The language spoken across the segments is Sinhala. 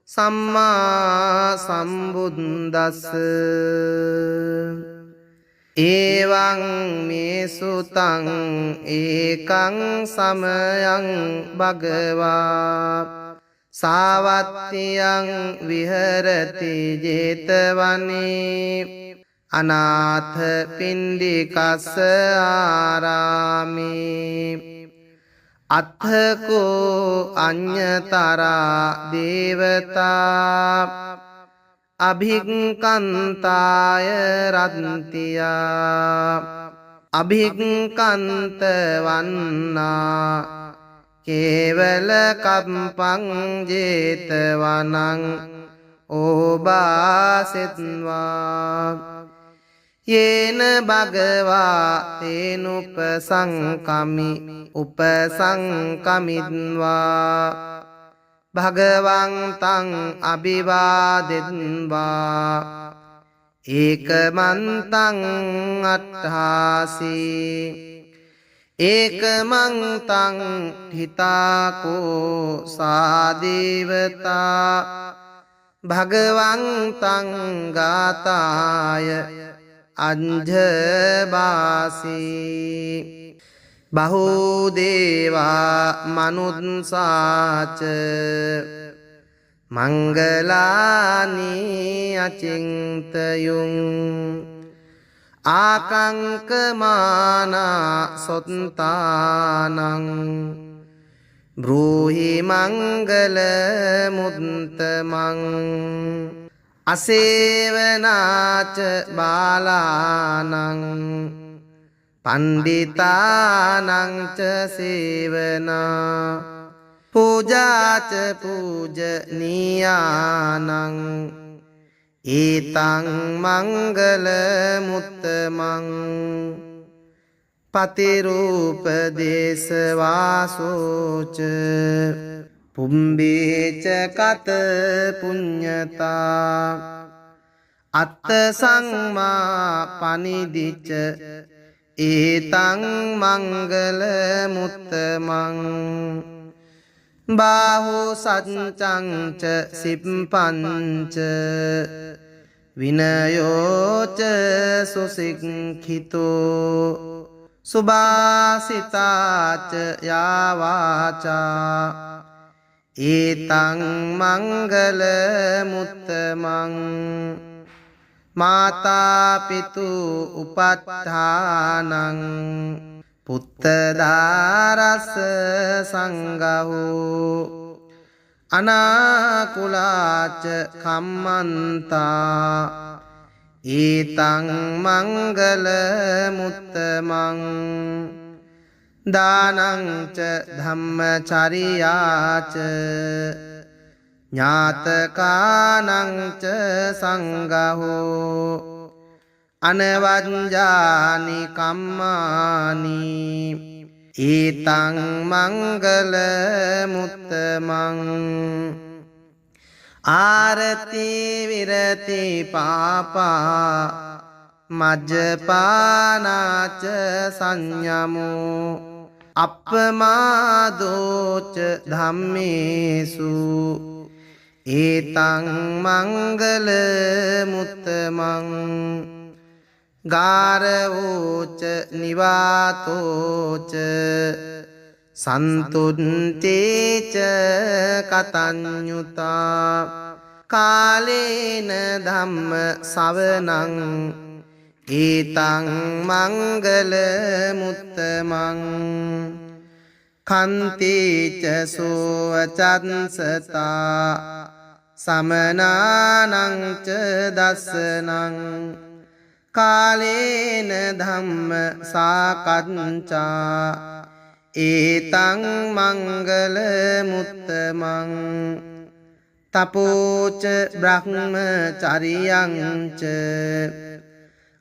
සම්මා සම්බුද්දස්ස. එවං මේ සුතං ඒකං සමයං භගවා සාවත්තියං විහෙරති ජේතවනේ අනාථ පින්ඩිකස්ස ආරාමේ. අත්ථකෝ අඤ්ඤතරා දේවතා අභික්කන්තාය රත්තියා අභික්කන්ත වන්නා කේවල කම්පං ජේතවනං ඕබාසෙත්වා. යේන භගවා තේනුපසංකමි උපසංකමිත්වා භගවන්තං අභිවාදෙත්වා ඒකමන්තං අට්ඨාසි ඒකමන්තං හිතාකෝ සාදේවතා භගවන්තං ගාතාය අංජබාසී. බහූදේවා මනුස්සාච මංගලානි අචින්තයුං ආකංකමානා සොත්තානං බ්‍රූහි මංගල මුත්තමං. අසේවනාච බාලානං පණ්ඩිතානං ච සේවනා පූජාච පූජනීයානං ඒතං මංගල මුත්තමං. පතිරූප දේශවාසෝච පුම්බේච කත පුඤ්ඤතා අත්ත සංමා පනිදිච ඒතං මංගල මුත්තමං. බාහු සච්චං ච සිප්පංච විනයෝච සුසික්ඛිතෝ සුභාසිතාච යාවාචා ඒතං මංගල මුත්තමං. මාතා පිතු උපට්ඨානං පුත්තදාරස්ස සංගහෝ අනාකුලාච කම්මන්තා ඒතං මංගල මුත්තමං. දානං ච ධම්මචරියාච ඥාතකානං ච සංගහෝ අනවජ්ජානි කම්මානි ඒතං මංගල මුත්තමං. ආරති විරති පාපා මජ්ජපානාච සංයමෝ අප්පමාදෝච ධම්මේසු ඒතං මංගල මුත්තමං. ගාරවෝච නිවාතෝච සන්තුට්ඨේච කතඤ්ඤුතා කාලේන ධම්ම සවනං ඒතං මංගල මුත්තමං. කන්තිච සෝවචන්සතා සමනානං ච දස්සනං කාලේන ධම්ම සාකච්ඡා ඒතං මංගල මුත්තමං. තපෝච බ්‍රහ්මචරියං ච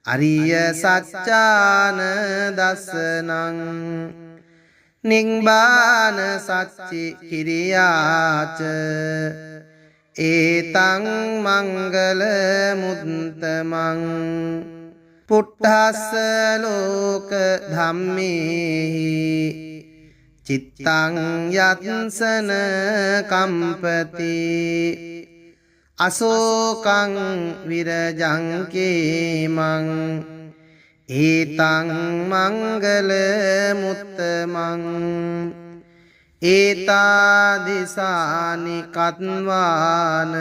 අරිය සච්චාන දස්සනං නිබ්බාන සච්චි කිරියාච ඒතං මංගල මුත්තමං. පුට්ඨස්ස ලෝක ධම්මේහි චිත්තං යත්සන කම්පති අසෝකං විරජං කේමං ඒතං මංගල මුත්තමං ඒතා දිසානි කත්වාන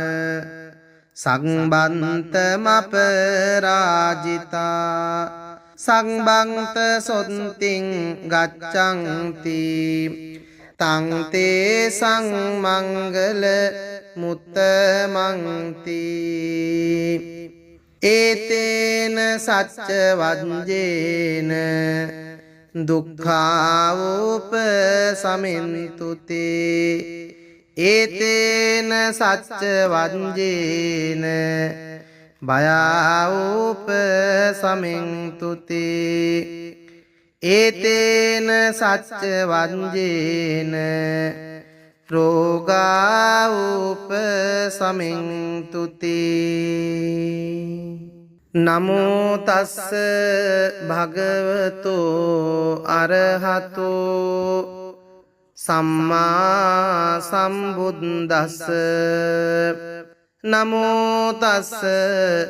සම්බන්තමපරාජිතා සංබන්ත සොත්තිං ගච්ඡanti තං තේ සංමංගල මුත්තමන්ති ඒතේන සච්ච වජ්ජේන දුක්ඛාවෝප සමින්තු තේ ඒතේන සච්ච වජ්ජේන බයාවෝප සමින්තු තේ ඒතේන සච්ච වජ්ජේන රෝගාවෝප සමින්තු තේ. නමෝ තස්ස භගවතෝ අරහතෝ සම්මා සම්බුද්දස්ස. නමෝ තස්ස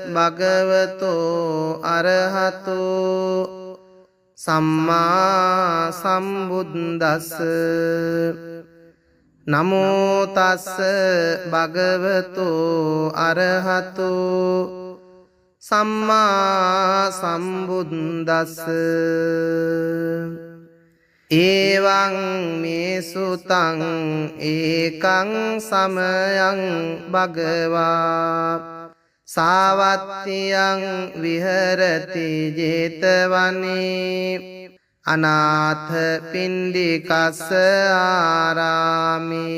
භගවතෝ අරහතෝ සම්මා සම්බුද්දස්ස. නමෝ තස්ස භගවතෝ අරහතෝ සම්මා සම්බුද්දස්ස. ඒවං මේ සුතං ඒකං සමයං භගවා සාවත්තියං විහෙරති ජේතවනේ අනාථ පිණ්ඩිකස්ස ආරාමේ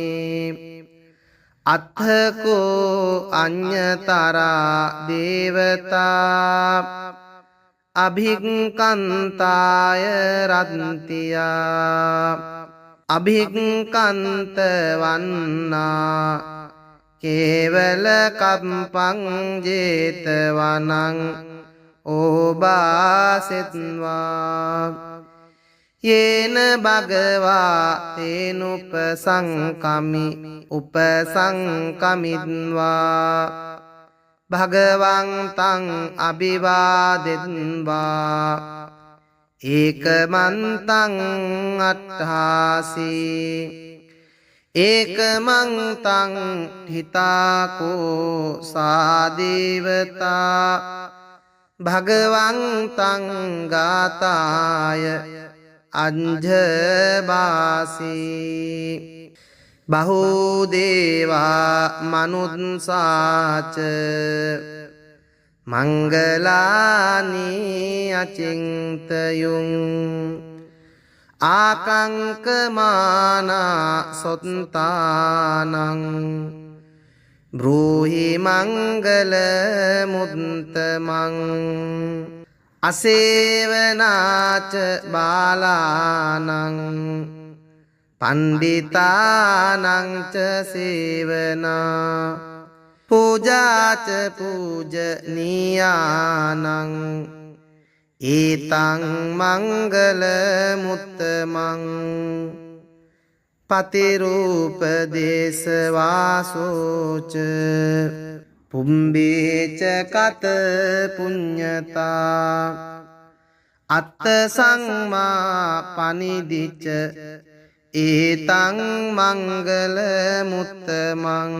අත්ථකෝ අඤ්ඤතරා දේවතා අභික්කන්තාය රත්තියා අභික්කන්ත වන්නා කේවල කම්පං ජේතවනං ඕබාසෙත්වා යේන භගවා තේනුපසංකමි උපසංකමින්වා භගවන්තං අභිවාදෙත්වා ඒකමන්තං අට්ඨාසි ඒකමන්තං හිතාකෝ සාදේවතා භගවන්තං ගාතාය අංජබාසි බහූදේවා මනුස්සාච මංගලානි අචින්තයුං ආකංකමානා සොත්තානං බ්‍රූහි මංගල මුත්තමං අසේවනාච බාලානං පණ්ඩිතානං ච සේවනා පූජාච පූජනීයානං ඒතං මංගල මුත්තමං පතිරූප දේශ වාසෝච පුම්බේච කත පුඤ්ඤතා අත්ත සංමා පනිදිච ඒතං මංගල මුත්තමං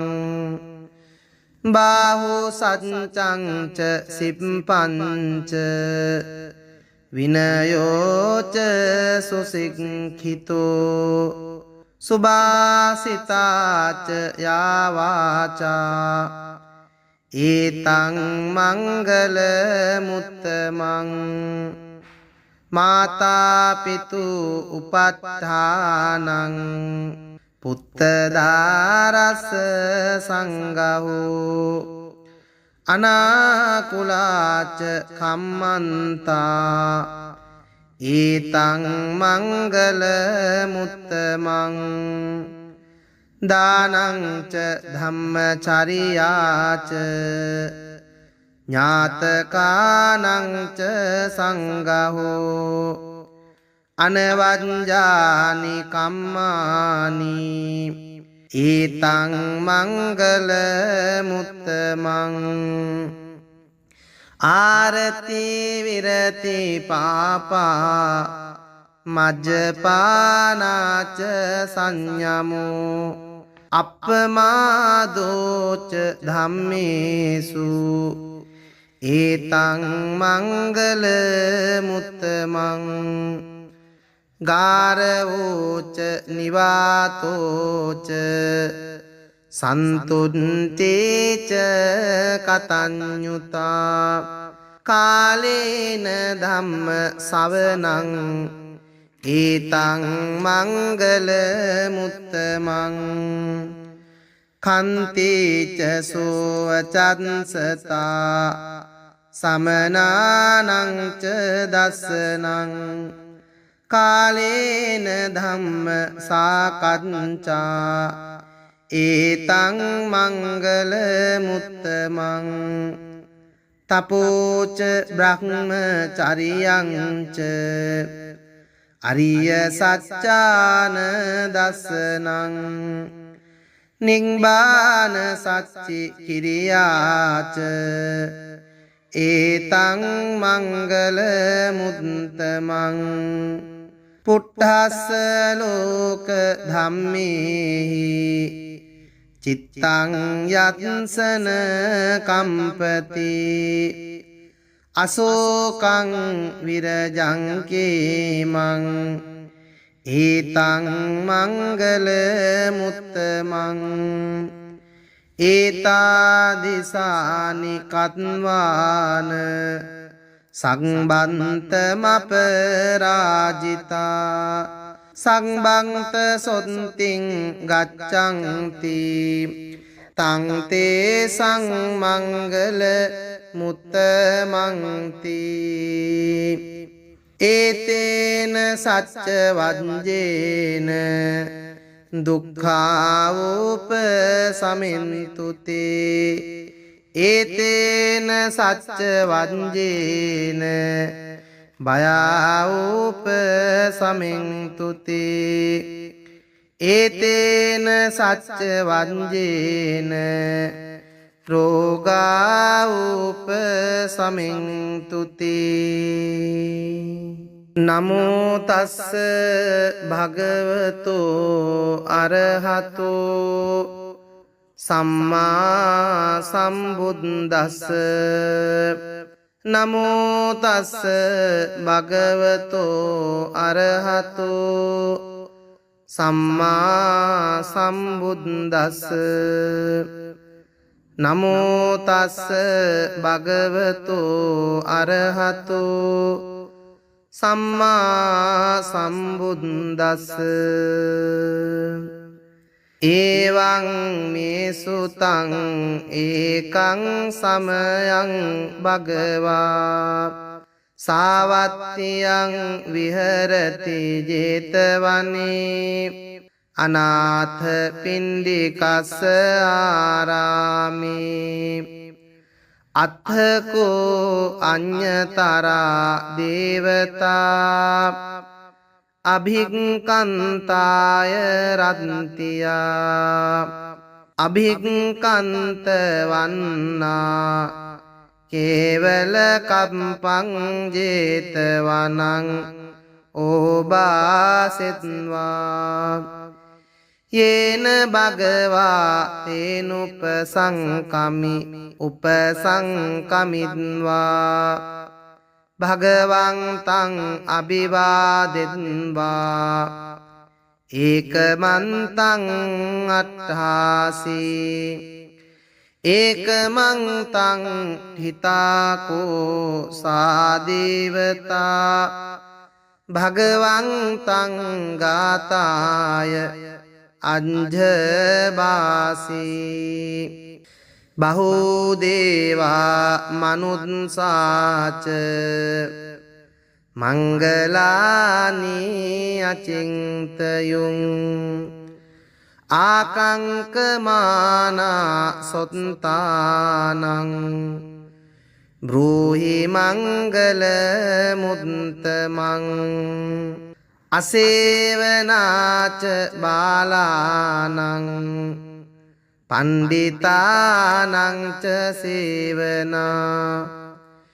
බාහු සච්චං ච සිප්පංච විනයෝච සුසික්ඛිතෝ සුභාසිතාච යාවාචා ඒතං මංගල මුත්තමං මාතා පිතු උපට්ඨානං පුත්තදාරස්ස සංගහෝ අනාකුලාච කම්මන්තා ඒතං මංගල මුත්තමං දානං ච ධම්මචරියාච ඥාතකානං ච සංගහෝ අනවඤ්ඤානි කම්මානි ඒතං මංගල මුත්තමං ආරති විරති පාපා මජ්ජපානාච සංයමෝ අප්පමාදෝච ධම්මේසු ඒතං මංගල මුත්තමං ගාරවෝච නිවාතෝච සන්තුට්ඨේච කතඤ්ඤුතා කාලේන ධම්ම සවනං ඒතං මංගල මුත්තමං කන්තේච සෝවචන්සතා සමනානං ච දස්සනං කාලේන ධම්ම සාකච්ඡා ඒතං මංගල මුත්තමං තපෝච බ්‍රහ්මචරියං ච අරිය සත්‍යාන දස්සනං නිබ්බාන සච්චි කිරියාච ඒතං මංගල මුත්තමං පුට්ඨස්ස ලෝක ධම්මේහි චිත්තං යත්සන කම්පති අසෝකං විරජං කේමං ඒතං මංගල මුත්තමං ඒතා දිසානි කත්වාන සංබන්තමපරාජිතා සංබන්ත සොත්තිං ගච්ඡanti තං තේ සංමංගල මුත්තමන්ති ඒතේන සච්ච වජ්ජේන දුක්ඛාවෝප සමින්තු තේ ඒතේන සච්ච වජ්ජේන බයාවෝප සමින්තු තේ ඒතේන සච්ච වජ්ජේන රෝගාවෝප සමින්තු තේ. නමෝ තස්ස භගවතු අරහතෝ සම්මා සම්බුද්දස්ස. නමෝ තස්ස භගවතු අරහතෝ සම්මා සම්බුද්දස්ස. නමෝ තස්ස භගවතු අරහතෝ සම්මා සම්බුද්දස්ස. එවං මේ සුතං ඒකං සමයං භගවා සාවත්තියං විහෙරති ජේතවනේ අනාථ පිණ්ඩිකස්ස ආරාමේ අත්ථකෝ අඤ්ඤතරා දේවතා අභික්කන්තාය රත්තියා අභික්කන්ත වන්නා කේවල කම්පං ජේතවනං ඕබාසෙත්වා යේන භගවා තේනුපසංකමි උපසංකමින්වා භගවන්තං අභිවාදෙත්වා ඒකමන්තං අට්ඨාසී ඒකමන්තං හිතාකෝ සාදේවතා භගවන්තං ගාතාය අංජබාසී බහූදේවා මනුස්සාච මංගලානි අචින්තයුං ආකංකමානා සොත්තානං බ්‍රූහි මංගල මුත්තමං. අසේවනාච බාලානං පණ්ඩිතානං ච සේවනා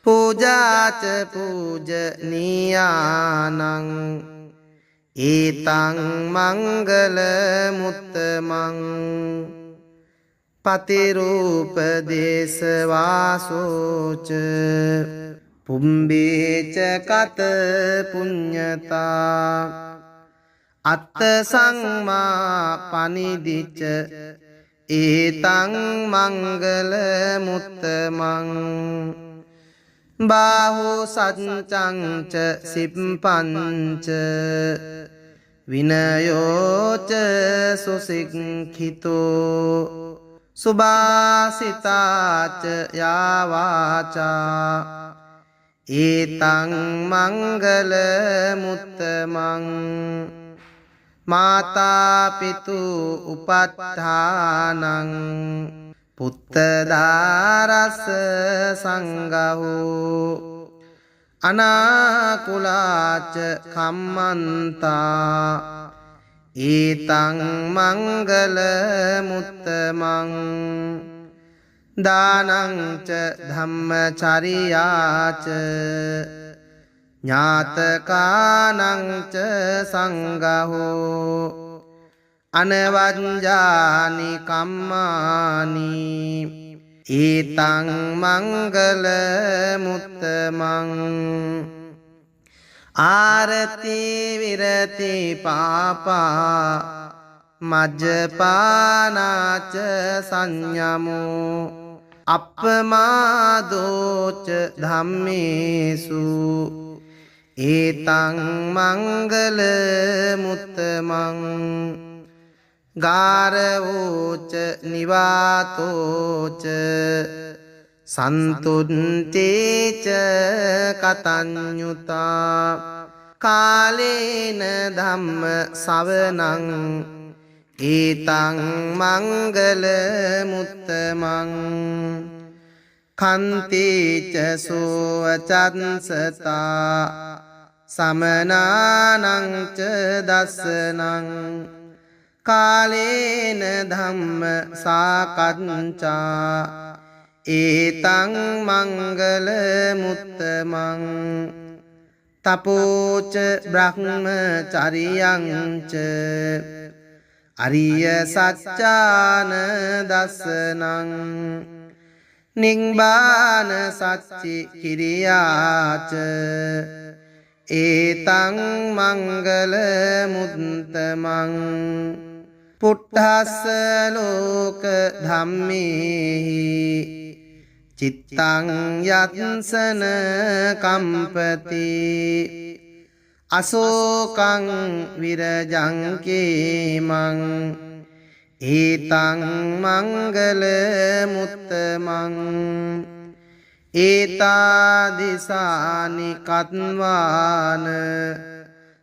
පූජාච පූජනීයානං ඒතං මංගල මුත්තමං පතිරූප දේශවාසෝච පුම්බේච කත පුඤ්ඤතා අත්ත සංමා පනිදිච ඒතං මංගල මුත්තමං බාහු සච්චං ච සිප්පංච විනයෝච සුසික්ඛිතෝ සුභාසිතාච යාවාචා ඒතං මංගල මුත්තමං මාතා පිතු උපට්ඨානං පුත්තදාරස්ස සංගහෝ අනාකුලාච කම්මන්තා ඒතං මංගල මුත්තමං දානං ච ධම්මචරියාච ඥාතකානං ච සංගහෝ අනවඤ්ජානි කම්මානි ඒතං මංගල මුත්තමං ආරති විරති පාපා මජ්ජපානාච සංයමෝ අප්පමාදෝච ධම්මේසු ඒතං මංගල මුත්තමං ගාරවෝච නිවාතෝච සන්තුට්ඨේච කතඤ්ඤුතා කාලේන ධම්ම සවනං ඒතං මංගල මුත්තමං කන්තිච සෝවචන්සතා සමනානං ච දස්සනං කාලේන ධම්ම සාකච්ඡා ඒතං මංගල මුත්තමං තපෝච බ්‍රහ්මචරියං ච අරිය සච්චාන දස්සනං නිබ්බාන සච්චි කිරියාච ඒතං මංගල මුත්තමං පුට්ඨස්ස ලෝක ධම්මේහි චිත්තං යත්සන කම්පති අසෝකං විරජං කේමං ඒතං මංගල මුත්තමං ඒතා දිසානි කත්වාන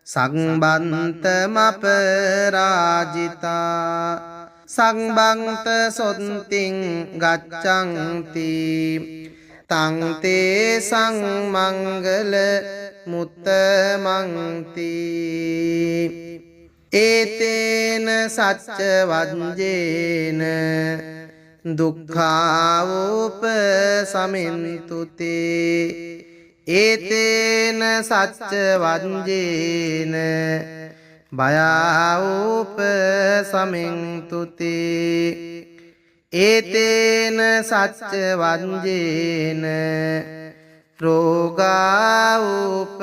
සම්බන්තමපරාජිතා සම්බන්ත සොත්තිං ගච්ඡanti තං තේ සංමංගල මුත්තමන්ති ඒතේන සච්ච වජ්ජේන දුක්ඛාවෝප සමින්තු තේ ඒතේන සච්ච වජ්ජේන බයාවෝප සමින්තු තේ ඒතේන සච්ච වජ්ජේන රෝගාවෝප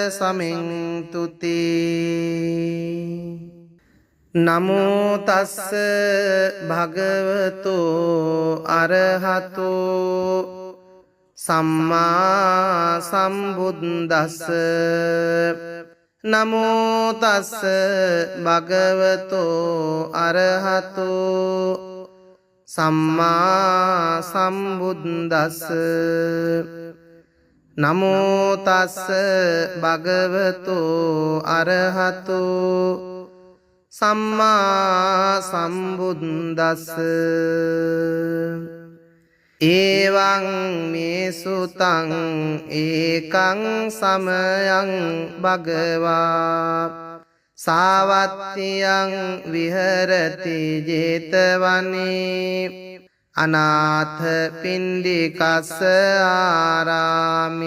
සමින්තු තේ. නමෝ තස්ස භගවතෝ අරහතෝ සම්මා සම්බුද්දස්ස. නමෝ තස්ස භගවතෝ අරහතෝ සම්මා සම්බුද්දස්ස. නමෝ තස්ස භගවතෝ අරහතෝ සම්මා සම්බුද්දස්ස. ඒවං මේ සුතං ඒකං සමයං භගවා. සාවත්තියං විහෙරති ජේතවනේ අනාථ පින්ඩිකස්ස ආරාමේ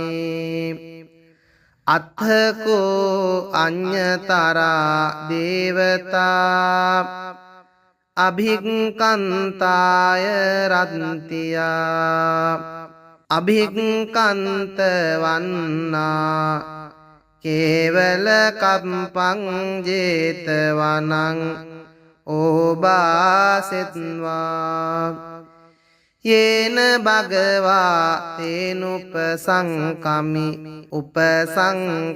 අත්ථකෝ අඤ්ඤතරා දේවතා අභික්කන්තාය රත්තියා අභික්කන්ත වන්නා කේවල කම්පං ජේතවනං ඕබාසෙත්වා යේන භගවා තේනුපසංකමි උපසංකමින්වා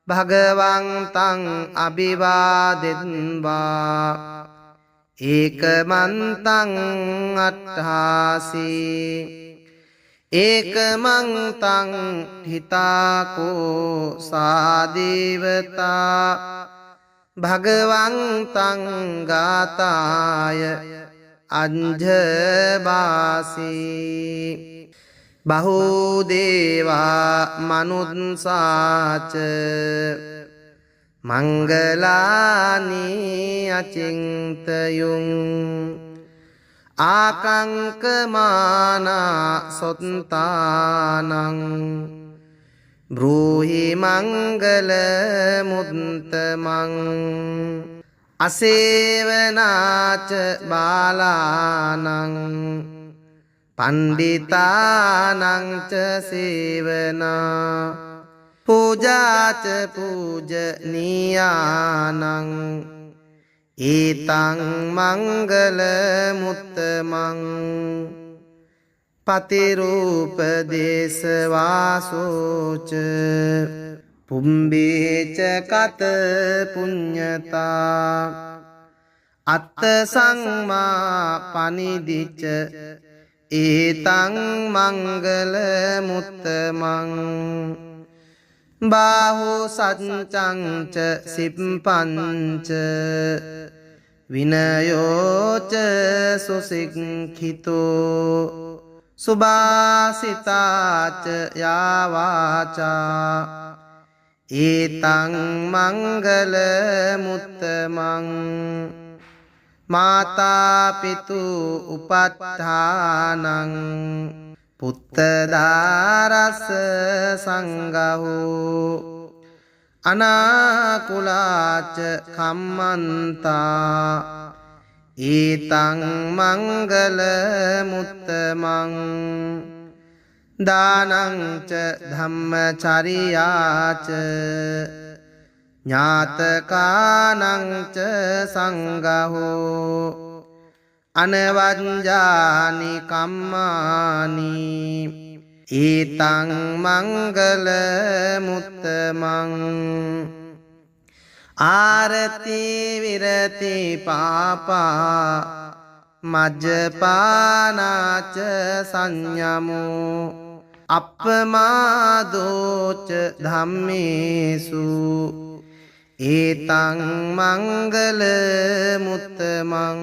භගවන්තං අභිවාදෙත්වා ඒකමන්තං අට්ඨාසී ඒකමන්තං හිතාකෝ සාදේවතා භගවන්තං ගාතාය අංජබාසී බහූදේවා මනුස්සාච මංගලානි අචින්තයුං ආකංකමානා සොත්තානං බ්‍රූහි මංගල මුත්තමං අසේවනාච බාලානං පණ්ඩිතානං ච සේවනා පූජාච පූජනීයානං ඒතං මංගල මුත්තමං පතිරූප දේශවාසෝච පුම්බේච කත පුඤ්ඤතා අත්ත සංමා පනිදිච ඒතං මංගල මුත්තමං බාහු සච්චං ච සිප්පංච විනයෝච සුසික්ඛිතෝ සුභාසිතාච යා වාචා ඒතං මංගල මුත්තමං මාතා පිතු උපට්ඨානං පුත්තදාරස්ස සංගහෝ අනාකුලාච කම්මන්තා ඒතං මංගල මුත්තමං දානං ච ධම්මචරියාච ඥාතකානං ච සංගහෝ අනවඤ්ජානි කම්මානි ඒතං මංගල මුත්තමං ආරති විරති පාපා මජ්ජපානාච සංයමෝ අප්පමාදෝච ධම්මේසු ඒතං මංගල මුත්තමං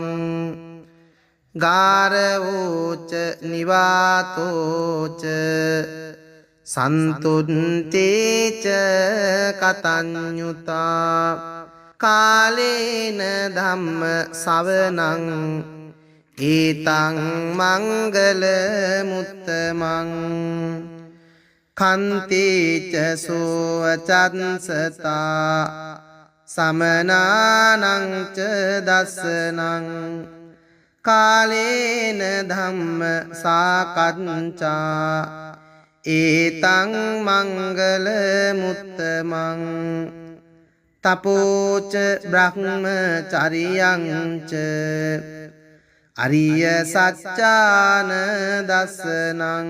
ගාරවෝච නිවාතෝච සන්තුට්ඨේච කතඤ්ඤුතා කාලේන ධම්ම සවනං ඒතං මංගල මුත්තමං කන්තේච සෝවචන්සතා සමනානං ච දස්සනං කාලේන ධම්ම සාකච්ඡා ඒතං මංගල මුත්තමං තපෝච බ්‍රහ්මචරියං ච අරිය සච්චාන දස්සනං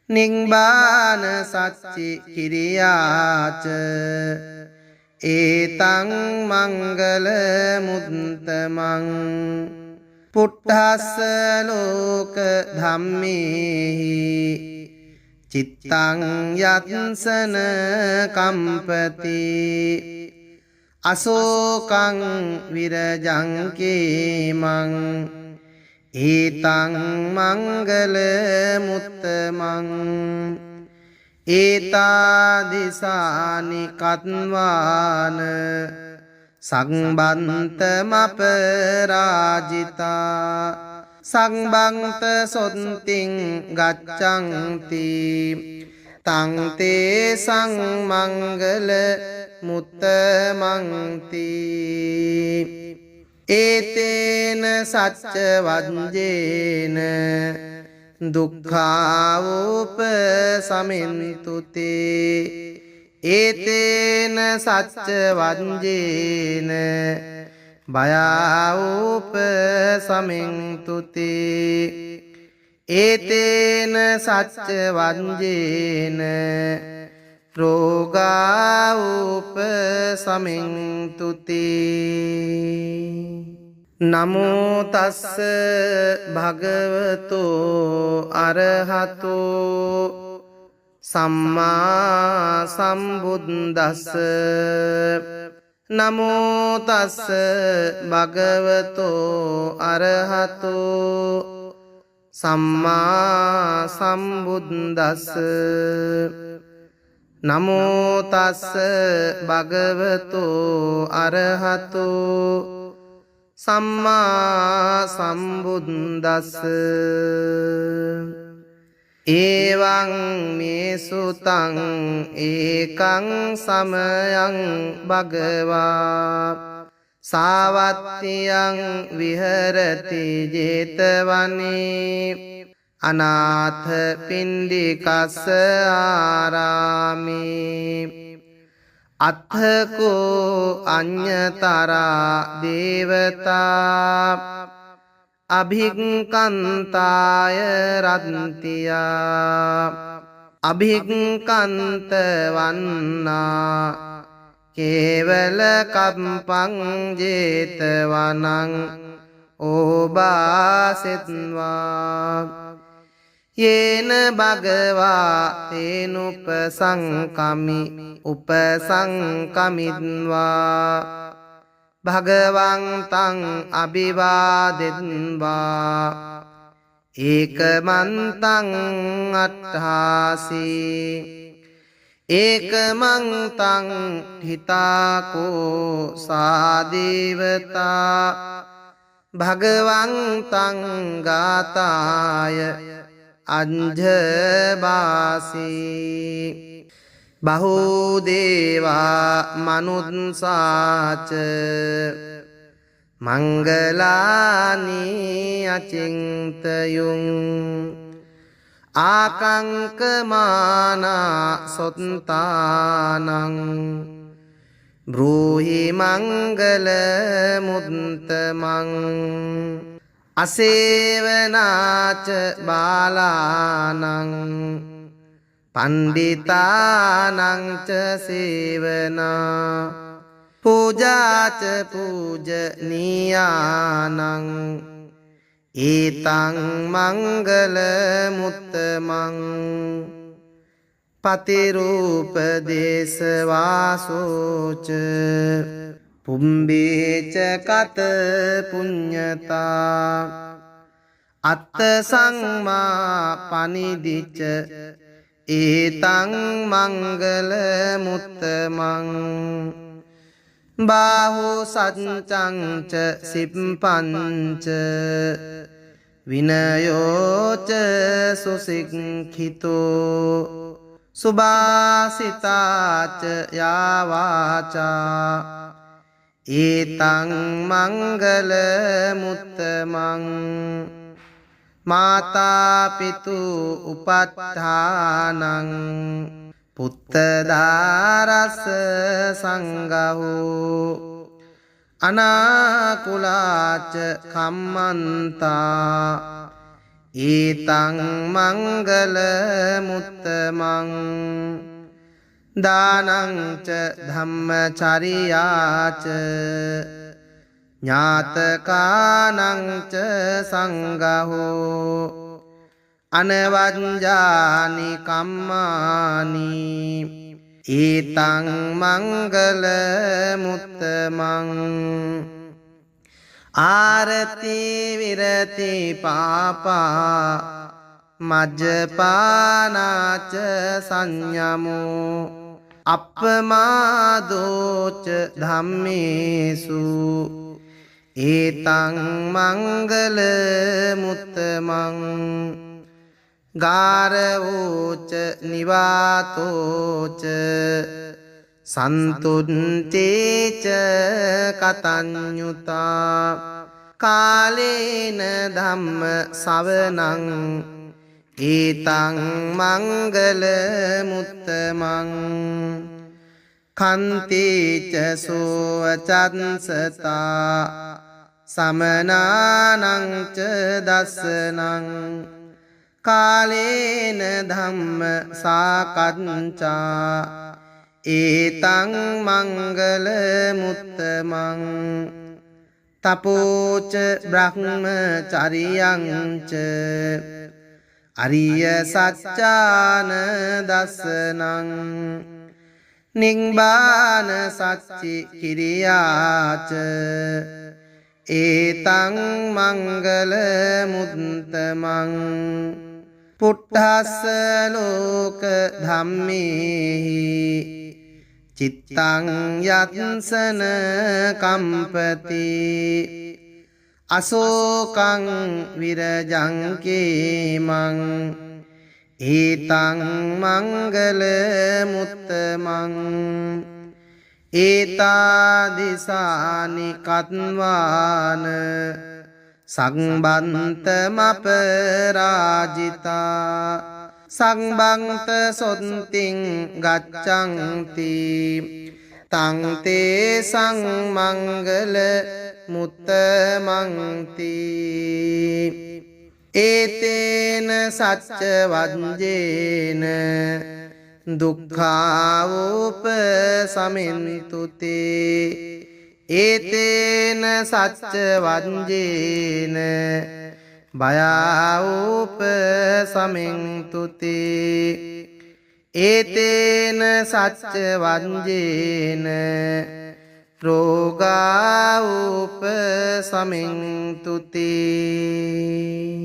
නිබ්බාන සච්චි කිරියාච ඒතං මංගල මුත්තමං පුට්ඨස්ස ලෝක ධම්මේහි චිත්තං යත්සන කම්පති අසෝකං විරජං කේමං ඒතං මංගල මුත්තමං ඒතා දිසානි කත්වාන සංබන්තමපරාජිතා සංබන්ත සොත්තිං ගච්ඡanti තං තේ සංමංගල මුත්තමන්ති. ඒතේන සච්ච වජ්ජේන දුක්ඛාවෝප සමින්තු තේ. ඒතේන සච්ච වජ්ජේන බයාවෝප සමින්තු තේ. ඒතේන සච්ච වජ්ජේන රෝගාවෝප සමින්තු තේ. නමෝ තස්ස භගවතෝ අරහතෝ සම්මා සම්බුද්දස්ස. නමෝ තස්ස භගවතෝ අරහතෝ සම්මා සම්බුද්දස්ස. නමෝ තස්ස භගවතෝ අරහතෝ සම්මා සම්බුද්දස්ස. එවං මේ සුතං ඒකං සමයං භගවා සාවත්තියං විහෙරති ජේතවනේ අනාථ පිණ්ඩිකස්ස ආරාමේ. අත්ථකෝ අඤ්ඤතරා දේවතා අභික්කන්තාය රත්තියා අභික්කන්ත වන්නා කේවල කම්පං ජේතවනං ඕබාසෙත්වා. යේන භගවා තේනුපසංකමි උපසංකමිත්වා භගවන්තං අභිවාදෙත්වා ඒකමන්තං අට්ඨාසි ඒකමන්තං හිතාකෝ සාදේවතා භගවන්තං ගාතාය අංජබාසි. බහූදේවා මනුස්සාච මංගලානි අචින්තයුං ආකංකමානා සොත්තානං බ්‍රූහි මංගල මුත්තමං. අසේවනාච බාලානං පණ්ඩිතානං ච සේවනා පූජාච පූජනීයානං ඒතං මංගල මුත්තමං. පතිරූප දේශ වාසෝච පුම්බේච කත පුඤ්ඤතා අත්ත සංමා පනිදිච ඒතං මංගල මුත්තමං. බාහු සච්චං ච සිප්පංච විනයෝච සුසික්ඛිතෝ සුභාසිතාච යා වාචා ඒතං මංගල මුත්තමං. මාතා පිතු උපට්ඨානං පුත්තදාරස්ස සංගහෝ අනාකුලාච කම්මන්තා ඒතං මංගල මුත්තමං. දානං ච ධම්මචරියාච ඥාතකානං ච සංගහෝ අනවඤ්ජානි කම්මානි ඒතං මංගල මුත්තමං. ආරති විරති පාපා මජ්ජපානාච සංයමෝ අප්පමාදෝච ධම්මේසු ඒතං මංගල මුත්තමං. ගාරවෝච නිවාතෝච සන්තුට්ඨේච කතඤ්ඤුතා කාලේන ධම්ම සවනං ඒතං මංගල මුත්තමං. කන්තේච සෝවචන්සතා සමනානං ච දස්සනං කාලේන ධම්ම සාකච්ඡා ඒතං මංගල මුත්තමං. තපෝච බ්‍රහ්මචරියං ච අරිය සච්චාන දස්සනං නිබ්බාන සච්චි කිරියාච ඒතං මංගල මුත්තමං. පුට්ඨස්ස ලෝක ධම්මේහි චිත්තං යත්සන කම්පති අසෝකං විරජං කේමං ඒතං මංගල මුත්තමං. ඒතා දිසානි කත්වාන සංබන්තමපරාජිතා සංබන්ත සොත්තිං ගච්ඡanti තං තේ සංමංගල මුත්තමන්ති. ඒතේන සච්ච වජ්ජේන දුක්ඛාවෝප සමින්තු තේ. ඒතේන සච්ච වජ්ජේන බයාවෝප සමින්තු තේ. ඒතේන සච්ච වජ්ජේන රෝගාවෝප සමින්තු තේ.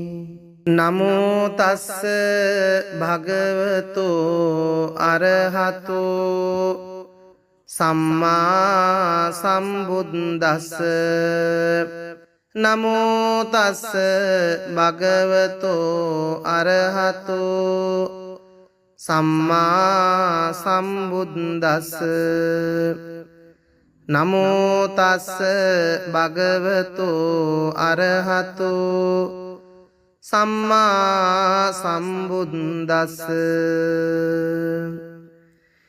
නමෝ තස්ස භගවතෝ අරහතෝ සම්මා සම්බුද්දස්ස. නමෝ තස්ස භගවතෝ අරහතෝ සම්මා සම්බුද්දස්ස. නමෝ තස්ස භගවතෝ අරහතෝ සම්මා සම්බුද්දස්ස.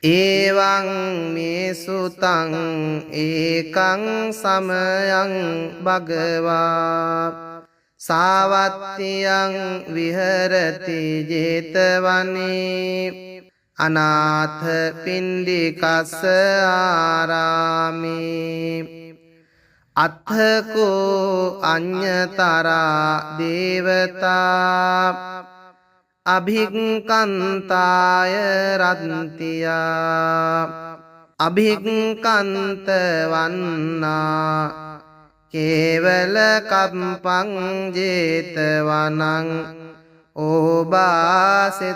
එවං මේ සුතං ඒකං සමයං භගවා සාවත්තියං විහෙරති ජේතවනේ අනාථ පිණ්ඩිකස්ස ආරාමේ. අත්ථකෝ අඤ්ඤතරා දේවතා අභික්කන්තාය රත්තියා අභික්කන්ත වන්නා කේවල කම්පං ජේතවනං ඕබාසෙත්වා.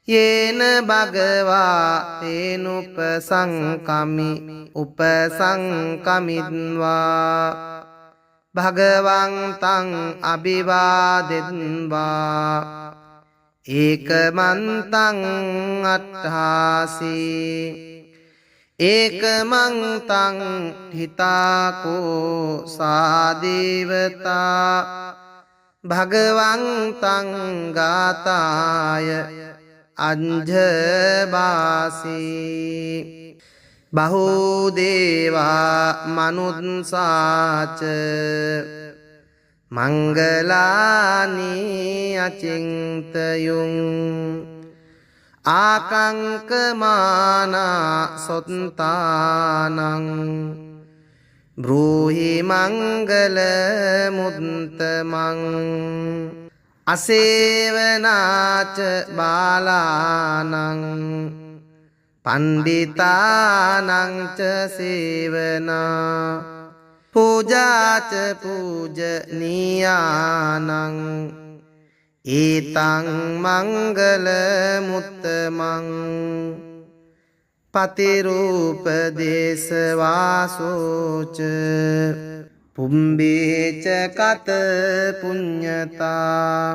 යේන භගවා තේනුපසංකමි උපසංකමින්වා භගවන්තං අභිවාදෙත්වා ඒකමන්තං අට්ඨාසි ඒකමන්තං හිතාකෝ සාදේවතා භගවන්තං ගාතාය අංජබාසි. බහූදේවා මනුස්සාච මංගලානි අචින්තයුං ආකංකමානා සොත්තානං බ්‍රූහි මංගල මුත්තමං. අසේවනාච බාලානං පණ්ඩිතානං ච සේවනා පූජාච පූජනීයානං ඒතං මංගල මුත්තමං පතිරූප දේශ වාසෝච පුම්බේච කත පුඤ්ඤතා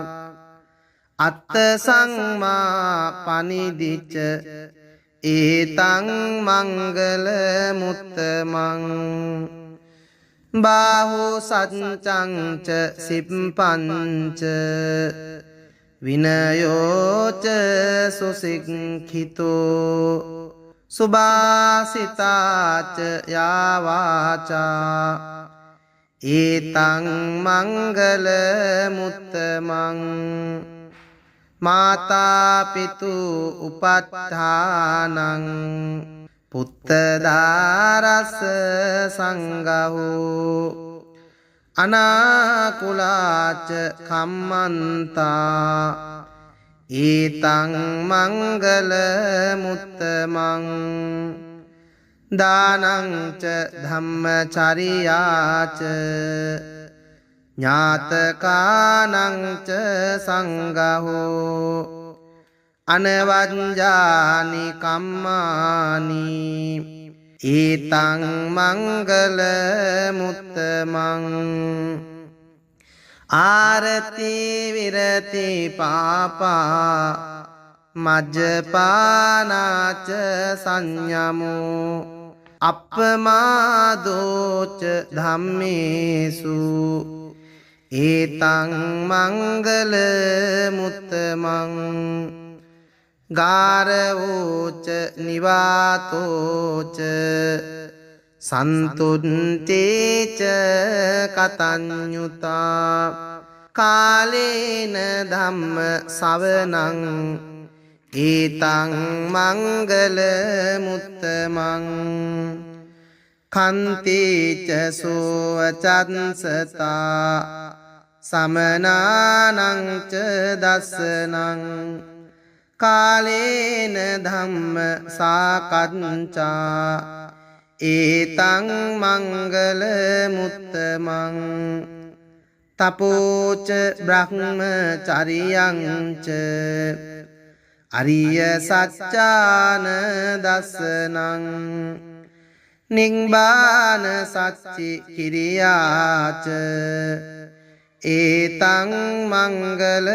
අත්ත සංමා පනිදිච ඒතං මංගල මුත්තමං බාහු සච්චං ච සිප්පංච විනයෝච සුසික්ඛිතෝ සුභාසිතාච යාවාචා ඒතං මංගල මුත්තමං මාතා පිතු උපට්ඨානං පුත්තදාරස්ස සංගහෝ අනාකුලාච කම්මන්තා ඒතං මංගල මුත්තමං දානං ච ධම්මචරියාච ඥාතකානං ච සංගහෝ අනවඤ්ජානි කම්මානි ඒතං මංගල මුත්තමං ආරති විරති පාපා මජ්ජපානාච සංයමෝ අප්පමාදෝච ධම්මේසු ඒතං මංගල මුත්තමං ගාරවෝච නිවාතෝච සන්තුට්ඨේච කතඤ්ඤුතා කාලේන ධම්ම සවනං ඒතං මංගල මුත්තමං කන්තිච සෝවචන්සතා සමනානං ච දස්සනං කාලේන ධම්ම සාකච්ඡා ඒතං මංගල මුත්තමං තපෝච බ්‍රහ්මචරියං ච අරිය සච්චාන දස්සනං නිබ්බාන සච්චි කිරියාච ඒතං මංගල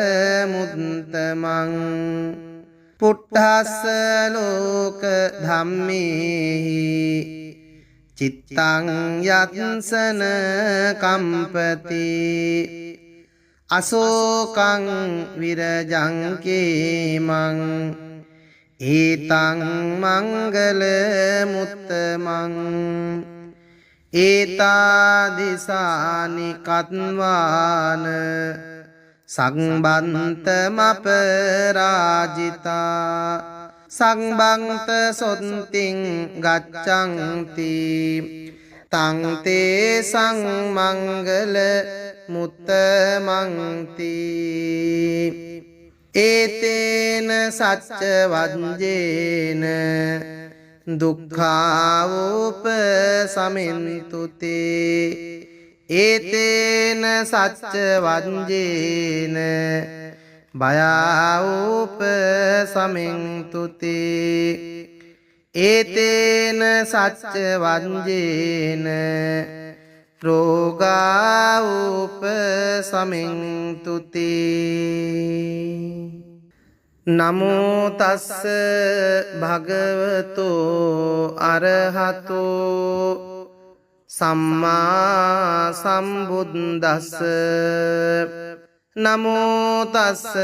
මුත්තමං පුට්ඨස්ස ලෝක ධම්මේහි චිත්තං යත්සන කම්පති අසෝකං විරජං කේමං ඒතං මංගල මුත්තමං ඒතා දිසානි කත්වාන සංබන්තමපරාජිතා සංබන්ත සොත්තිං ගච්ඡanti තං තේ සංමංගල මුත්තමන්ති ඒතේන සච්ච වජ්ජේන දුක්ඛාවෝප සමින්තු තේ ඒතේන සච්ච වජ්ජේන බයාවෝප සමින්තු තේ ඒතේන සච්ච වජ්ජේන රෝගාවෝප සමින්තු තේ. නමෝ තස්ස භගවතෝ අරහතෝ සම්මා සම්බුද්දස්ස. නමෝ තස්ස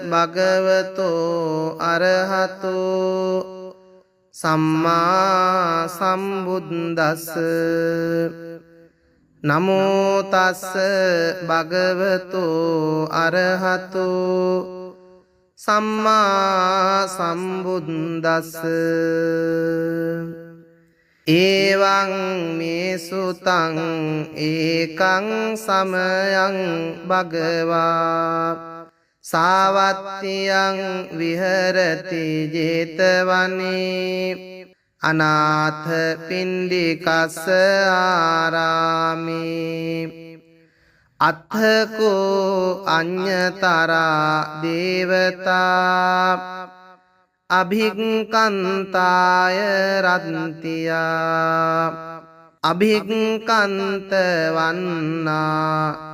භගවතෝ අරහතෝ සම්මා සම්බුද්දස්ස. නමෝ තස්ස භගවතෝ අරහතෝ සම්මා සම්බුද්දස්ස. එවං මේ සුතං ඒකං සමයං භගවා සාවත්තියං විහෙරති ජේතවනේ අනාථ පිණ්ඩිකස්ස ආරාමේ. අත්ථකෝ අඤ්ඤතරා දේවතා අභික්කන්තාය රත්තියා අභික්කන්ත වන්නා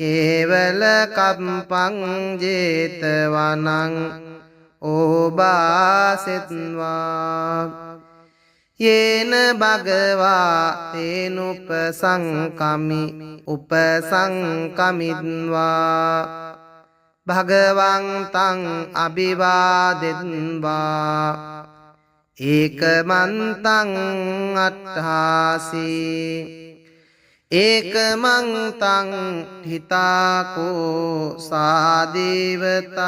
කේවල කම්පං ජේතවනං ඕබාසෙත්වා යේන භගවා තේනුපසංකමි උපසංකමින්වා භගවන්තං අභිවාදෙත්වා ඒකමන්තං අට්ඨාසි ඒකමන්තං හිතාකෝ සාදේවතා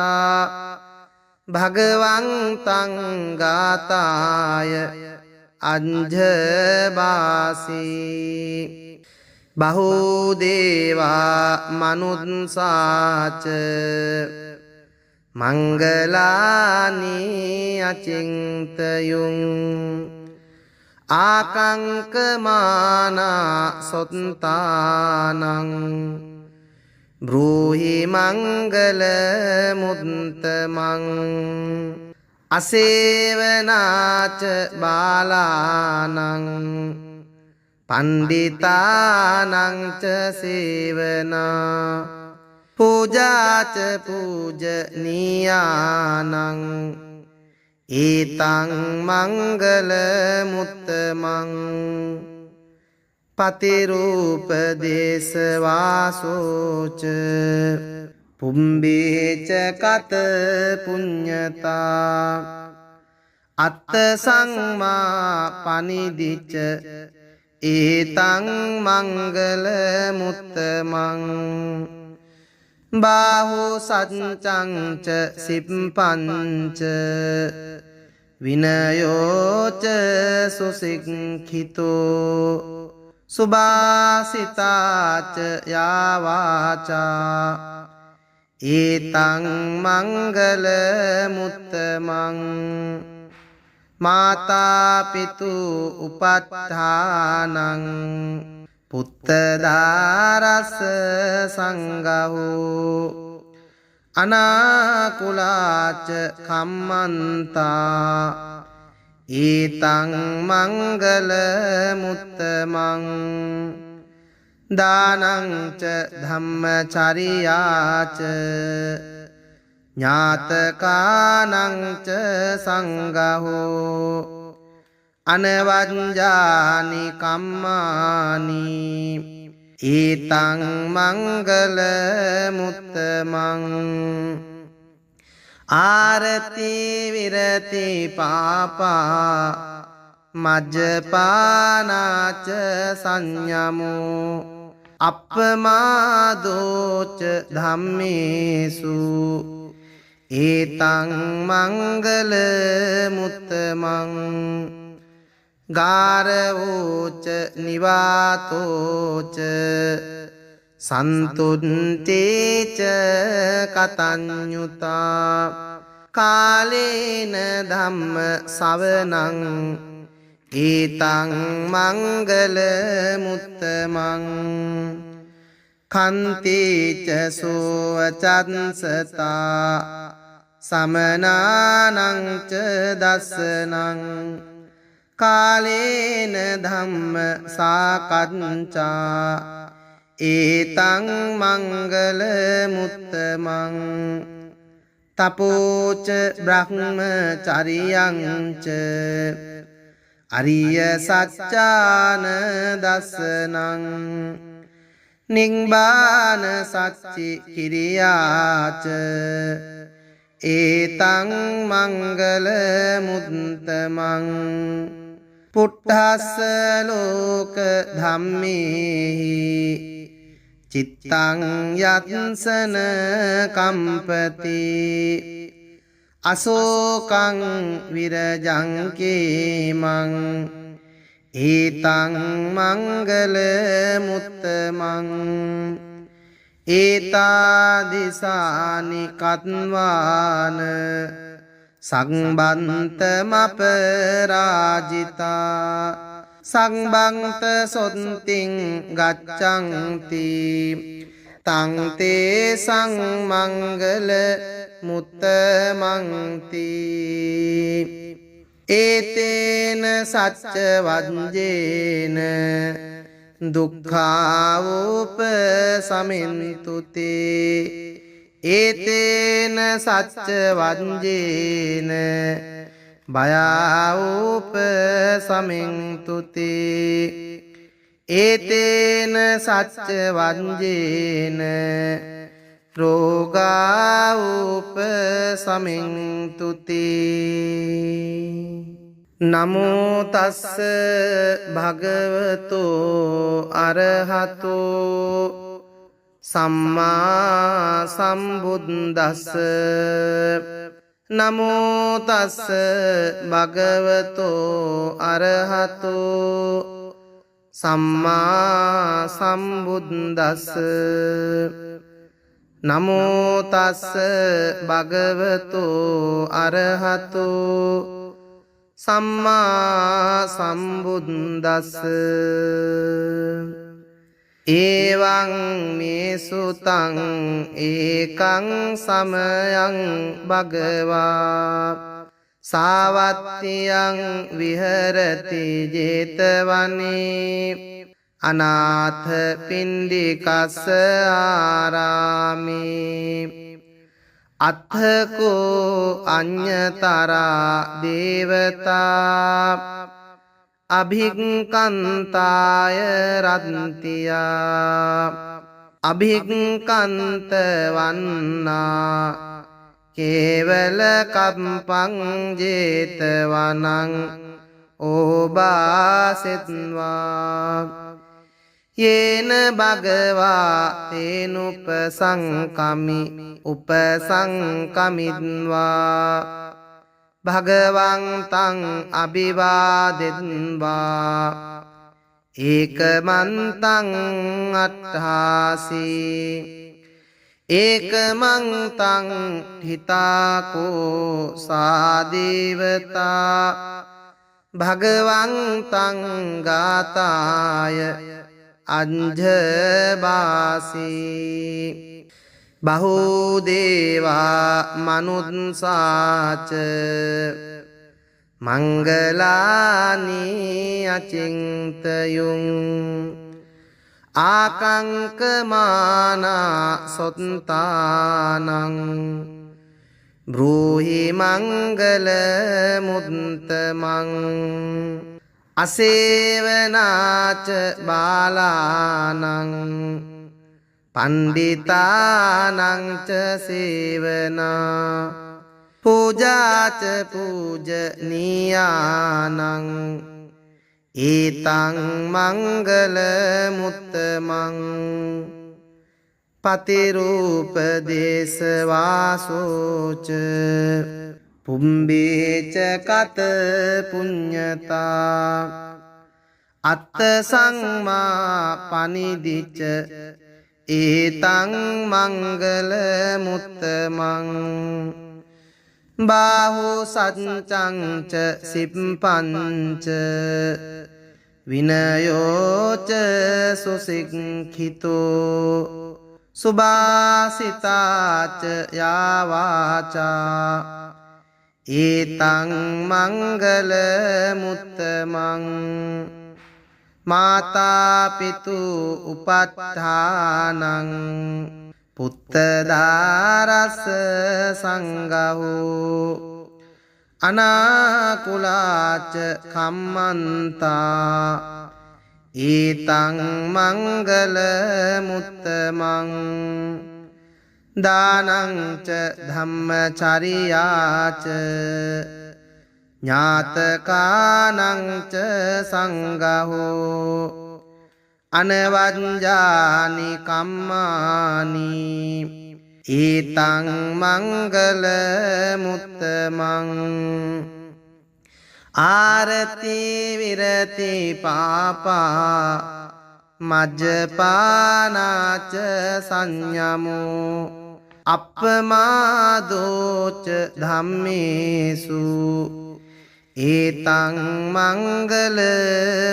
භගවන්තං ගාතාය අංජබාසි බහූදේවා මනුස්සාච මංගලානි අචින්තයුං ආකංකමානා සොත්තානං බ්‍රූහි මංගල මුත්තමං අසේවනාච බාලානං පණ්ඩිතානං ච සේවනා පූජාච පූජනීයානං ඒතං මංගල මුත්තමං පතිරූප දේශවාසෝච පුම්බේච කත පුඤ්ඤතා අත්ත සංමා පනිදිච ඒතං මංගල මුත්තමං බාහු සච්චං ච සිප්පංච විනයෝච සුසික්ඛිතෝ සුභාසිතාච යාවාචා ඒතං මංගල මුත්තමං මාතා පිතු උපට්ඨානං පුත්තදාරස්ස සංගහෝ අනාකුලාච කම්මන්තා ඒතං මංගල මුත්තමං දානං ච ධම්මචරියාච ඥාතකානං ච සංගහෝ අනවඤ්ජානි කම්මානි ඒතං මංගල මුත්තමං ආරති විරති පාපා මජ්ජපානාච සංයමෝ අප්පමාදෝච ධම්මේසු ඒතං මංගල මුත්තමං ගාරවෝච නිවාතෝච සන්තුට්ඨේච කතඤ්ඤුතා කාලේන ධම්ම සවනං ඒතං මංගල මුත්තමං කන්තේච සෝවචන්සතා සමනානං ච දස්සනං කාලේන ධම්ම සාකච්ඡා ඒතං මංගල මුත්තමං තපෝච බ්‍රහ්මචරියං ච අරිය සත්‍යාන දස්සනං නිබ්බාන සච්චි කිරියාච ඒතං මංගල මුත්තමං පුට්ඨස්ස ලෝක ධම්මේහි චිත්තං යත්සන කම්පති අසෝකං විරජං කේමං ඒතං මංගල මුත්තමං ඒතා දිසානි කත්වාන සංබන්තමපරාජිතා සංබන්ත සොත්තිං ගච්ඡanti. තං තේසං මංගල මුත්තමන්ති. ඒතේන සච්ච වජ්ජේන දුක්ඛාවෝප සමින්තු තේ. ඒතේන සච්ච වජ්ජේන බයාවෝප සමින්තු තේ. ඒතේන සච්ච වජ්ජේන රෝගාවෝප සමින්තු තේ. නමෝ තස්ස භගවතෝ අරහතෝ සම්මා සම්බුද්දස්ස. නමෝ තස්ස භගවතෝ අරහතෝ සම්මා සම්බුද්දස්ස. නමෝ තස්ස භගවතෝ අරහතෝ සම්මා සම්බුද්දස්ස. ඒවං මේ සුතං ඒකං සමයං භගවා සාවත්තියං විහෙරති ජේතවනේ අනාථ පිණ්ඩිකස්ස ආරාමේ. අත්ථකෝ අඤ්ඤතරා දේවතා අභික්කන්තාය රත්තියා අභික්කන්ත වන්නා කේවල කම්පං ජේතවනං ඕබාසෙත්වා. යේන භගවා තේනුපසංකමි උපසංකමින්වා භගවන්තං අභිවාදෙත්වා ඒකමන්තං අට්ඨාසි ඒකමන්තං හිතාකෝ සාදේවතා භගවන්තං ගාතාය අංජබාසි. බහූදේවා මනුස්සාච මංගලානි අචින්තයුං ආකංකමානා සොත්තානං බ්‍රූහි මංගල මුත්තමං. අසේවනාච බාලානං පණ්ඩිතානං ච සේවනා පූජාච පූජනීයානං ඒතං මංගල මුත්තමං. පතිරූප දේශ වාසෝච පුම්බේච කත පුඤ්ඤතා අත්ත සංමා පනිදිච ඒතං මංගල මුත්තමං. බාහු සච්චං ච සිප්පංච විනයෝච සුසික්ඛිතෝ සුභාසිතාච යාවාචා ඒතං මංගල මුත්තමං. මාතා පිතු උපට්ඨානං පුත්තදාරස්ස සංගහෝ අනාකුලාච කම්මන්තා ඒතං මංගල මුත්තමං. දානං ච ධම්මචරියාච ඥාතකානං ච සංගහෝ අනවඤ්ජානි කම්මානි ඒතං මංගල මුත්තමං. ආරති විරති පාපා මජ්ජපානාච සංයමෝ අප්පමාදෝච ධම්මේසු ඒතං මංගල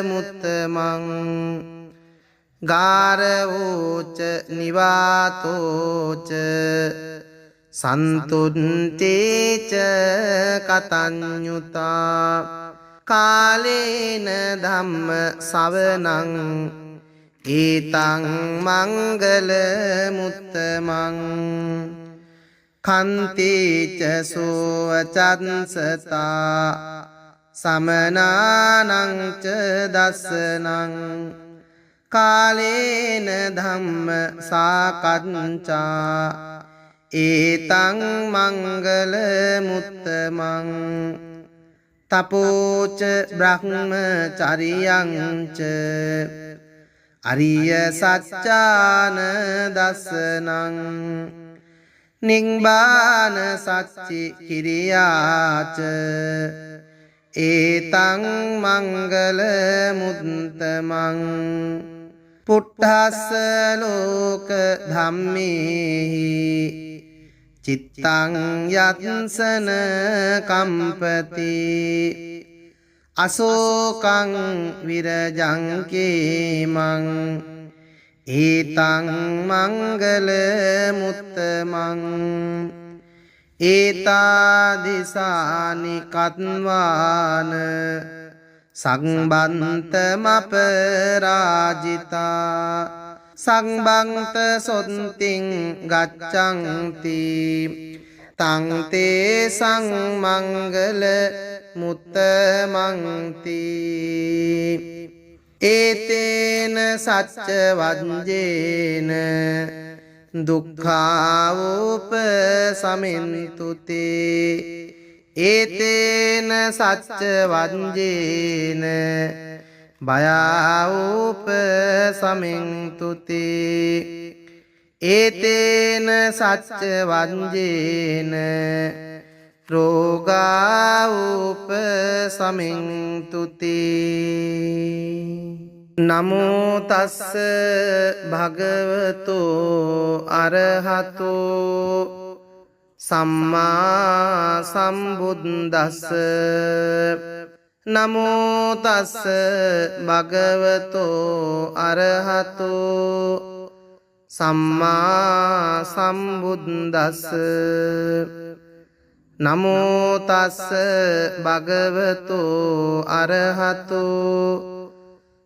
මුත්තමං. ගාරවෝච ච නිවාතෝ ච සන්තුට්ඨේ ච කතඤ්ඤුතා කාලේන ධම්ම සවනං ඒතං මංගල මුත්තමං කන්ති ච සෝවචන්සතා සමනානං ච දස්සනං කාලේන ධම්ම සාකච්ඡා ඒතං මංගල මුත්තමං තපෝච බ්‍රහ්මචරියං ච අරිය සච්චාන දස්සනං නිබ්බාන සච්චි කිරියාච ඒතං මංගල මුත්තමං පුට්ඨස්ස ලෝක ධම්මේහි චිත්තං යත්සන කම්පති අසෝකං විරජං කේමං ඒතං මංගල මුත්තමං ඒතා දිසානි කත්වාන සංබන්තමපරාජිතා සංබන්ත සොත්තිං ගච්ඡanti තං තේ සංමංගල මුත්තමන්ති ඒතේන සච්ච වජ්ජේන දුක්ඛාවෝප සමින්තු තේ ඒතේන සච්ච වජ්ජේන බයාවෝප සමින්තු තේ ඒතේන සච්ච වජ්ජේන රෝගාවෝප සමින්තු තේ. නමෝ තස්ස භගවතෝ අරහතෝ සම්මා සම්බුද්දස්ස. නමෝ තස්ස භගවතෝ අරහතෝ සම්මා සම්බුද්දස්ස. නමෝ තස්ස භගවතෝ අරහතෝ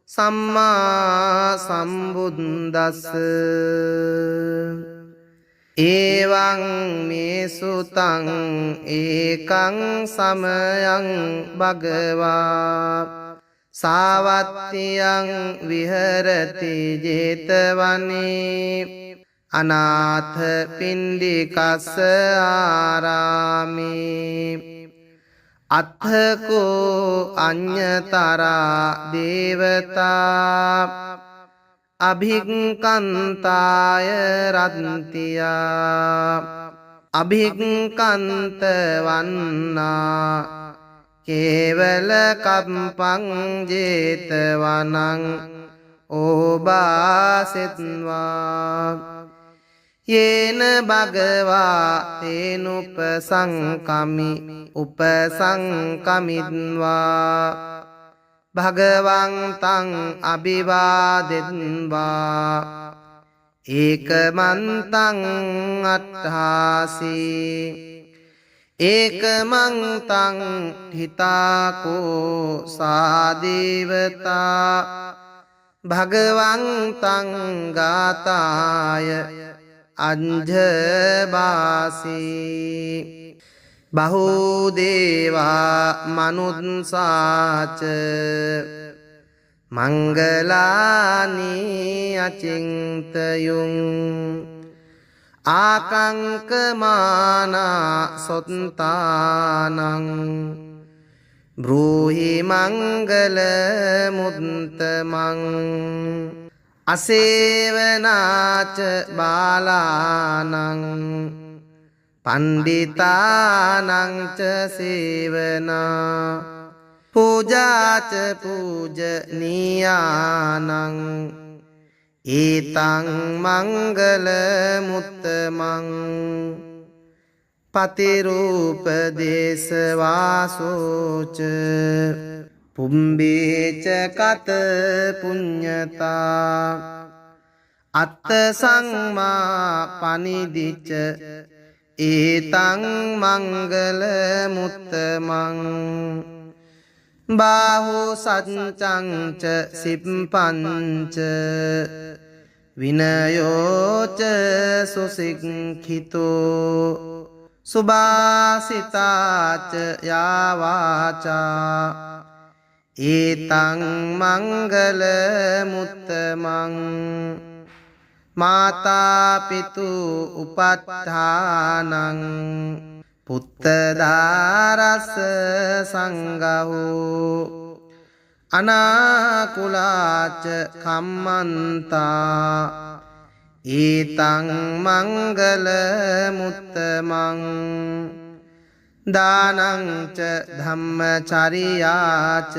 සම්මා සම්බුද්දස්ස. එවං මේ සුතං ඒකං සමයං භගවා සාවත්තියං විහෙරති ජේතවනේ අනාථ පිණ්ඩිකස්ස ආරාමේ අත්ථකෝ අඤ්ඤතරා දේවතා අභික්කන්තාය රත්තියා අභික්කන්ත වන්නා කේවල කම්පං ජේතවනං ඕබාසෙත්වා යේන භගවා තේනුපසංකමි උපසංකමිත්වා භගවං තං අභිවාදෙත්වා ඒකමන්තං අට්ඨාසි ඒකමන්තං හිතාකෝ සාදේවතා භගවං තං ගාතාය අංජබාසි. බහූදේවා මනුස්සාච මංගලානි අචින්තයුං ආකංකමානා සොත්තානං බ්‍රූහි මංගල මුත්තමං අසේවනාච බාලානං පණ්ඩිතානං ච සේවනා පූජාච පූජනීයානං ඒතං මංගල මුත්තමං පතිරූප දේශ වාසෝච පුම්බේච කත පුඤ්ඤතා අත්ථ සම්මා පනිදිච ඒතං මංගල මුත්තමං. බාහු සච්චං ච සිප්පංච විනයෝච සුසික්ඛිතෝ සුභාසිතාච යාවාචා ඒතං මංගල මුත්තමං. මාතා පිතු උපට්ඨානං පුත්තදාරස්ස සංගහෝ අනාකුලාච කම්මන්තා ඒතං මංගල මුත්තමං. දානං ච ධම්මචරියාච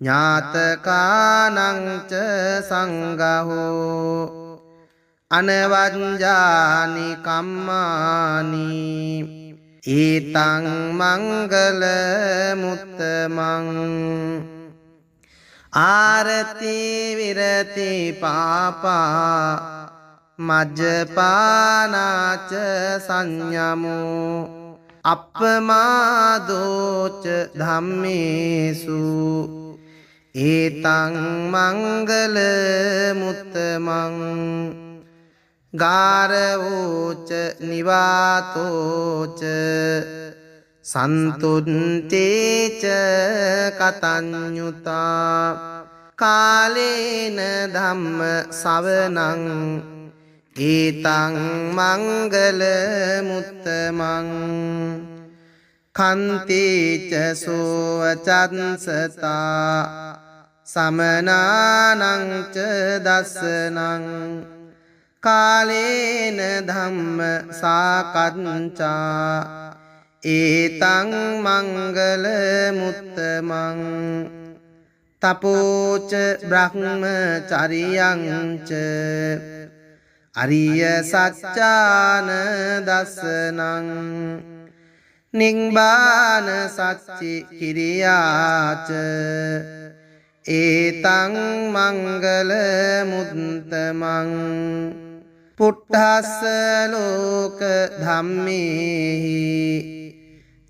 ඥාතකානං ච සංගහෝ අනවඤ්ජානි කම්මානි ඒතං මංගල මුත්තමං. ආරති විරති පාපා මජ්ජපානාච සංයමෝ අප්පමාදෝච ධම්මේසු ඒතං මංගල මුත්තමං. ගාරවෝච නිවාතෝච සන්තුට්ඨේච කතඤ්ඤුතා කාලේන ධම්ම සවනං ඒතං මංගල මුත්තමං. කන්තිච සෝවචන්සතා සමනානං ච දස්සනං කාලේන ධම්ම සාකච්ඡා ඒතං මංගල මුත්තමං. තපෝච බ්‍රහ්මචරියං ච අරිය සච්චාන දස්සනං නිබ්බාන සච්චි කිරියාච ඒතං මංගල මුත්තමං. පුට්ඨස්ස ලෝක ධම්මේහි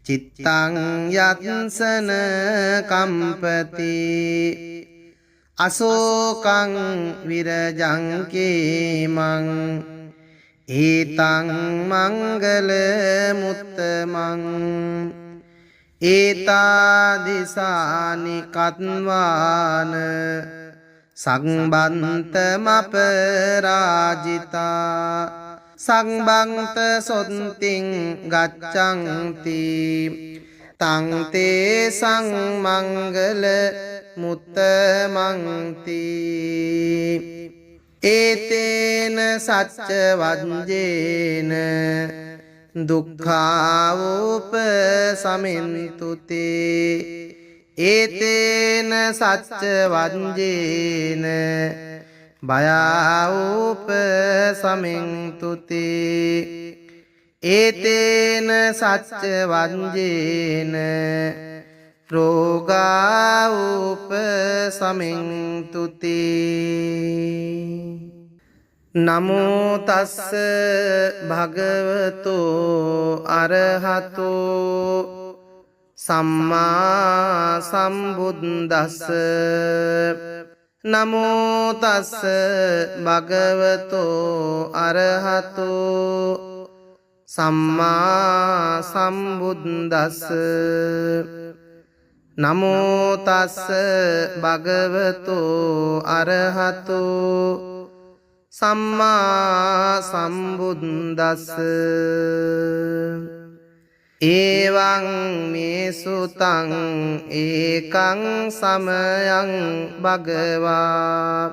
චිත්තං යත්සන කම්පති අශෝකං විරජං කේමං ඒතං මංගල මුත්තමං. ඒතා දිසානි කත්වාන සංබන්තමපරාජිතා සංබන්ත සොත්තිං ගච්ඡanti තං තේ සංමංගල මුත්තමන්ති. ඒතේන සච්ච වජ්ජේන දුක්ඛාවෝප සමින්තු තේ ඒතේන සච්ච වජ්ජේන බයාවෝප සමින්තු තේ ඒතේන සච්ච වජ්ජේන රෝගාවෝප සමින්තු තේ. නමෝ තස්ස භගවතෝ අරහතෝ සම්මා සම්බුද්දස්ස. නමෝ තස්ස භගවතෝ අරහතෝ සම්මා සම්බුද්දස්ස. නමෝ තස්ස භගවතෝ අරහතෝ සම්මා සම්බුද්දස්ස. එවං මේ සුතං ඒකං සමයං භගවා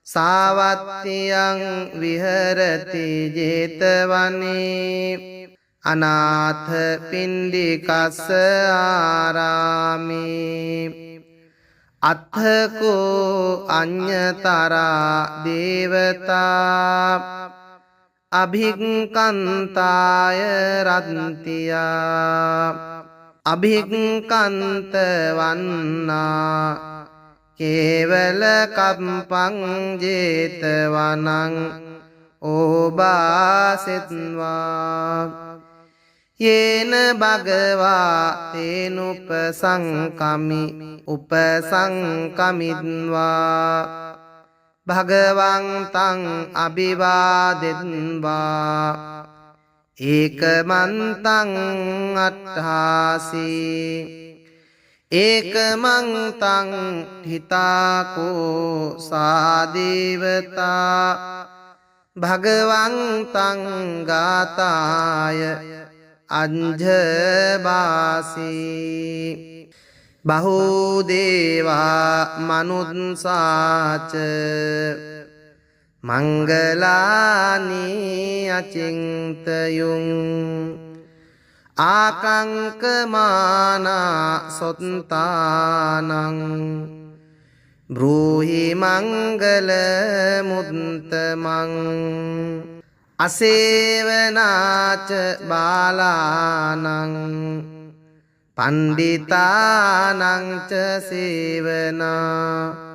සාවත්තියං විහෙරති ජේතවනේ අනාථ පිණ්ඩිකස්ස ආරාමේ. අත්ථකෝ අඤ්ඤතරා දේවතා අභික්කන්තාය රත්තියා අභික්කන්ත වන්නා කේවල කම්පං ජේතවනං ඕබාසෙත්වා. යේන භගවා තේනුපසංකමි උපසංකමින්වා භගවන්තං අභිවාදෙත්වා ඒකමන්තං අට්ඨාසී ඒකමන්තං හිතාකෝ සාදේවතා භගවන්තං ගාතාය අංජබාසී. බහූදේවා මනුස්සාච මංගලානි අචින්තයුං ආකංකමානා සොත්තානං බ්‍රූහි මංගල මුත්තමං. අසේවනාච බාලානං පණ්ඩිතානං ච සේවනා